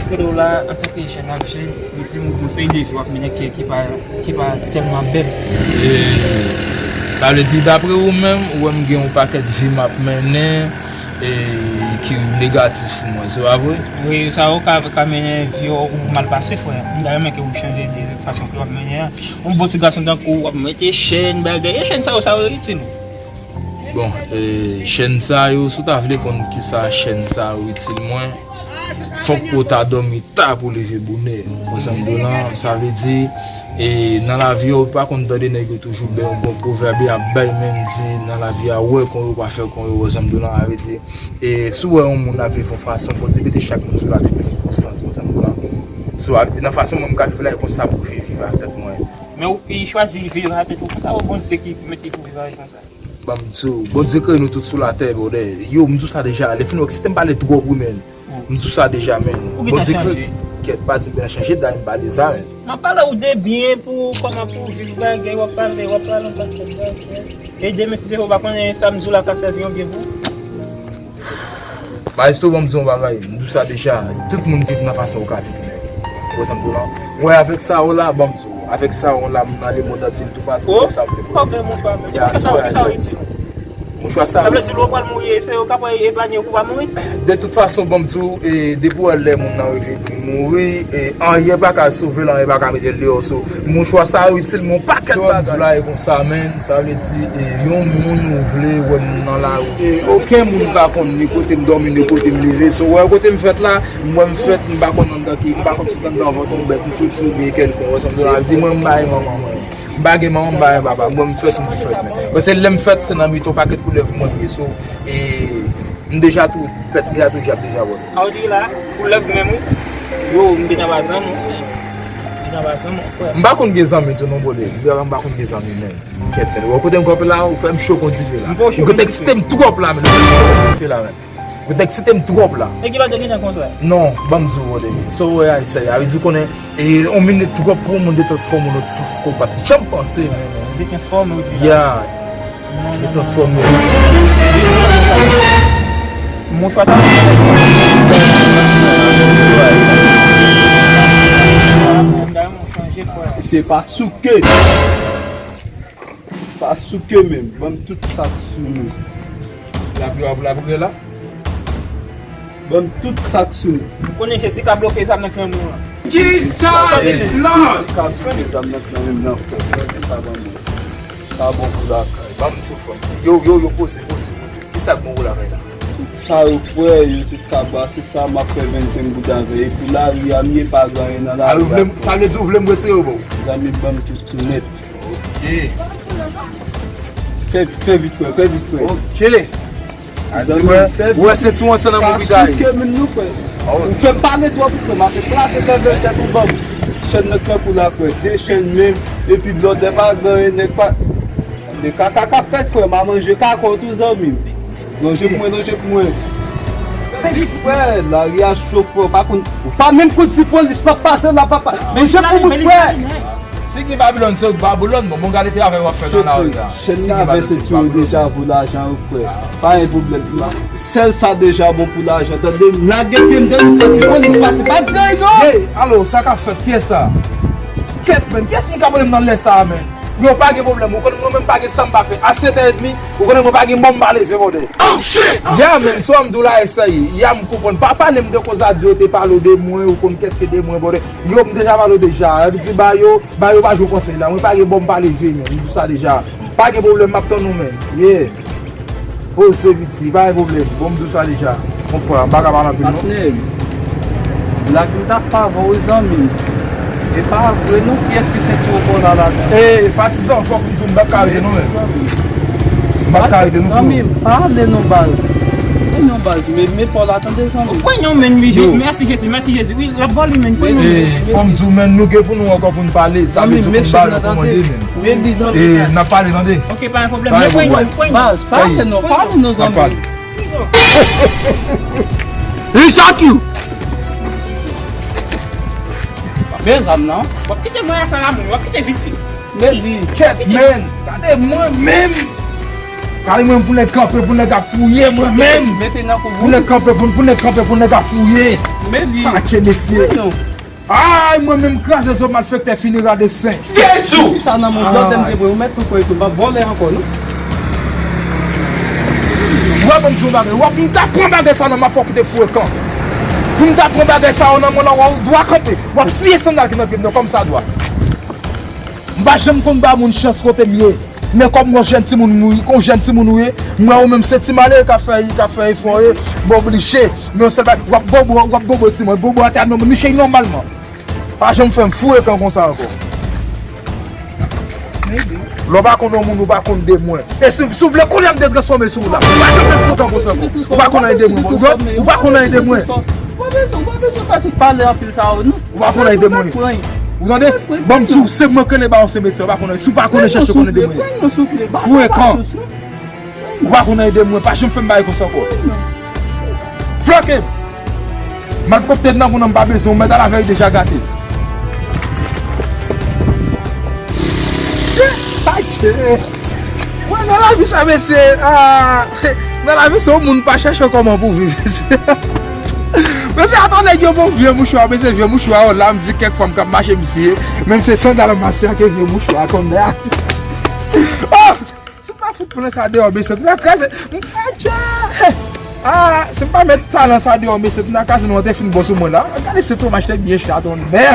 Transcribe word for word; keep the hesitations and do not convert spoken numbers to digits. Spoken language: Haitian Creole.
Kote w la, antanke jèn ak jèn, yo di m gon seri de vi w ap mennen ki, ki pa, ki pa tèlman bèl. E, sa vle di, dapre ou menm, ou wè m gen yon pakèt vi m ap mennen, e, ki negatif pou mwen, se pa vre? Wi, sa yo ka, ka mennen vi w mal pase, frè. M ta renmen ke ou chanje de fason ke w ap mennen an. Yon bon ti gason tankou w ap mete chèn, bagay. E chèn sa yo, sa yo itil ou? Bon, e, chèn sa yo, si w ta vle konn kisa chèn sa yo itil mwen, fòk ou ta dòmi ta pou leve bonè. Ou konprann sa m di w lan, sa vle di, e, nan lavi a, ou pa konn tande nèg yo toujou bay yon bon pwovèb, y ap bay menm di, nan lavi a, wè kon yo, pa fè kon yo, ou konprann sa m di w lan, sa vle di, e, si w wè yon moun ap viv yon fason, Bondye mete chak moun sou latè pou viv yon sans, ou konprann sa m di w lan. So, sa vle di, nan fason mwen m ka viv la, e konsa pou viv, viv ak tèt mwen. Men ou, e, chwazi viv ak tèt ou konsa, ou Bondye ki mete pou viv avè konsa? Ban m di w, Bondye kreye nou tout sou latè, brother. Yo, m di w sa deja, lè fini, w kite m pale twòp, wi, men. M di w sa deja, men. Ou gentan chanje. Bondye kreye, kèt, pa di m gentan chanje, dayè m pale sa, men. M ap pale w de byen pou kòman pou w viv bagay, w ap pale, w ap pale yon pakèt bagay. E demen, si se ou pa konnen sa m di w la ka sèvi yon byen pou ou. Maestro, ban m di w yon bagay, m di w sa deja, tout moun viv nan fason ou ka viv, men. Ou konprann sa m di w lan? Mwen, avèk sa yo la, ban m di w, avèk sa yo la, m nan lemonn antye m toupatou, fè sa m vle pou yo. Ok, mouchwa, men. Ya, mouchwa sa, sa yo itil. Mouchwa sa, sa vle di lè w pral mouri, se yo k ap epanye w pou w pa mouri? De tout fason, ban m di w, e, depi w wè lè moun nan reve li mouri, e, anyen pa ka sove l, anyen pa ka mete l deyò, so, mouchwa sa yo itil m yon pakèt bagay. Sa w ap di la e konsa, men, sa vle di, e, yon moun ou vle wè m nan lari. E, okenn moun pa konn ni kote m dòmi, ni kote m leve. So, wè kote m fèt la, m wè m fèt, m pa konn anndan ki, m pa konn si t anndan vant yon bèt, m fouti oubyen kèlkonk. Wè sa m di la, di mwen m bay manman mwen. M pa gen manman, m pa gen papa. M wè m fèt, m fèt, men. Paske lè m fèt, se nan mitan yon pakèt koulèv mwen ye. So, e, m deja tou, pèt m deja tou, jab deja vòlè. A w di la, koulèv menm ou? Yo, m te nan bazan, non. M te nan bazan, mon frè. M pa konn gen zanmi tou, non, brother. M pa konn gen zanmi, men. Kèt, men, ou wè kote m kanpe la, ou fè m cho kon dife la. Ou gentan eksite m twòp la, men. Ou fè m cho kon dife la, men. Ou gentan eksite m twòp la. E ki lòt yo gentan konsa? Non, ban m di w, brother. Sa w wè a, sa a, vle di konnen, e, yon minit twòp pou yon moun te transfòme w nan sans ke w pa t janm panse, men. Te transfòme w di la. Ya. Te transfòme w. Mouchwa sa. Se pa souke. Pa souke menm. Ban m tout sa k sou nou. Lapli w ap lapli la. Ban m tout sa k sou nou. Ou konnen Jezi ka bloke zam nan k nan men w lan. Jesus is Lord! Jezi ka bloke zam nan k nan men m lan, frè. Frè, men sa ban mwen. Sa bon pou lakay. Ban m sou fòm. Yo, yo, yo, poze, poze, poze. Kisa k bon pou lakay la? Tout sa yo, frè, yo tout ka brase sa, m ap fè vennsenk goud avè. Epi lari a, m ye pa gen anyen nan lari a. Sa vle di ou vle m retire yo ba w? Zanmi, ban m tout tou nèt. Ok. Fè, fè vit, frè, fè vit, frè. Ok. Zanmi, fè vit. Ou wè senti w ansanm nan moun ki gaye. Ka souke moun nou, frè. Ou fè m pale twòp, frè. M ap eklate sèvèl tèt ou ban m. Chèn nan tankou la, frè. De chèn menm. Epi blòdè pa gen anyen, nèg pa. Men kaka k ap fèt, frè. M a manje kaka w tou, zanmi m. Lonje pou mwen, lonje pou mwen. Fè vit, frè. Lari a cho, frè. Ou pa konn, ou pa menm konn di polis p ap pase la, papa. Lonje pou mwen, frè. Si gen Babilòn, se Babilòn, bon, bon, gade travay w ap fè nan lari a. Chèn nan avè senti yo deja vo lajan yo, frè. Pa gen pwoblèm. Sèl sa deja bon pou lajan, tande? M lage pye m, tande, frè, si polis pase, pa di anyen, non! Hey, alo, sa k ap fèt? Kiyès sa? Kèt, men, kiyès moun k ap rele m nan lè sa a, men? Yo, pa gen pwoblèm, ou konnen mwen menm pa gen sa m pa fè. A sèt è edmi, ou konnen mwen pa gen mò m pa leve, brother. Oh, shit! Ya, men, so a m di w la, eseye. Ya, m konprann. Pa pale m de koz a di yo te pale w de mwen, ou konn kèske de mwen, brother. Yo, m deja pale w deja. Sa vle di ba yo, ba yo pa jwe konsèy la. Mwen pa gen bò m pa leve, men. M di w sa deja. Pa gen pwoblèm, m ap tann ou, men. Yeah. Poze piti, pa gen pwoblèm. Bon, m di w sa deja. Bon, frè, m pa ka pale anpil, non. Patnè m. Black m t ap favè w, wi, zanmi m. E pa vre, non, kiyès ki senti w kò la, la? E, patizan, fòk m di w, m p ap ka rete, non, men. M p ap ka rete, non, frè. Zanmi m, pale non, baz. E non, baz, men, men pa w la, tande, zanmi m. Mwen, non, men, wi, mèsi, Jezi, mèsi, Jezi. Wi, l ap vòlè, men, pran non. E, fò m di w, men, nou gen pou nou ankò pou n pale. Sa vle di w konn ba yo kòmande, men. Men li, zanmi. E, n ap pale, tande. Ok, pa gen pwoblèm. Men pran non, pran non. Baz, pale non, pale non, zanmi. N ap pale. Li chak you. Men zam nan. W ap kite mwen afè la, men w ap kite visi. Men li. Kèt, men. Gade mwen menm. Kay mwen pou nèg kanpe, pou nèg ap fouye mwen menm. Mete nan kou. Pou nèg kanpe, pou, pou nèg kanpe, pou nèg ap fouye. Men li. Atche mesye. Ay, mwen menm kraze zo malfektè finira de sen. Jezi! Sa nan moun blòdè m te pran, ou mèt tou kwè tou, m p ap vòlè ankò, non. Wè, ban m di w bagay, w ap m ta pran bagay sa nan men w, fò w kite fouye kan. Pou m ta pran bagay sa yo nan men w la, w dwa kanpe. W ap siye sandal ki nan pye m nan kòm sa dwa. M pa janm konn ba moun chans kote m ye. Men kòm yon jèn timoun nou, yon jèn timoun ou ye, m wè ou menm se ti malere k ap fè, k ap fè efò ye, m oblije. Men yon sèl bagay, w ap bobo, w ap bobo si mwen, bobo a te a nòm, niche nòmalman. Pa janm fè m fouye kan konsa ankò. Lè w pa konn yon moun, ou pa konn de mwen. E si, si w vle kounye a m detransfòme sou ou la. Ou pa janm fè m fouye kan konsa ankò. Ou pa konn anyen de mwen. Ou pa konn anyen de mwen. Ou pa bezwen, ou pa bezwen fè tout pale anpil sa yo, non. Ou pa konn anyen de mwen. Ou tande? Ban m di w, se mwen k rele ba w se medsen, ou pa konn anyen. Si w pa konnen chèche konnen de mwen. Fouye kan. Ou pa konn anyen de mwen, pa janm fè m bagay konsa ankò. Flanke m! Malpwòpte nan moun nan m pa bezwen, ou mèt al avè l deja gate. Se, adje! Mwen nan lavi sa, mesye, ah, nan lavi sa, yon moun pa chèche kòman pou viv, mesye. Mesye, atann nèg yo bon vye mouchwa, mesye, vye mouchwa yo la, m di kèk fwa m k ap mache, mesye, menm se sandal masya ke vye mouchwa, tande a. Oh! Si m pa fout pran sa deyò, mesye, tout ap kraze. M pa tchè. Ah, si m pa met talan sa deyò, mesye, tout ap kraze, nou an te fin bon sou mwen la. Gade se tou m achte byen chè a, tonnè.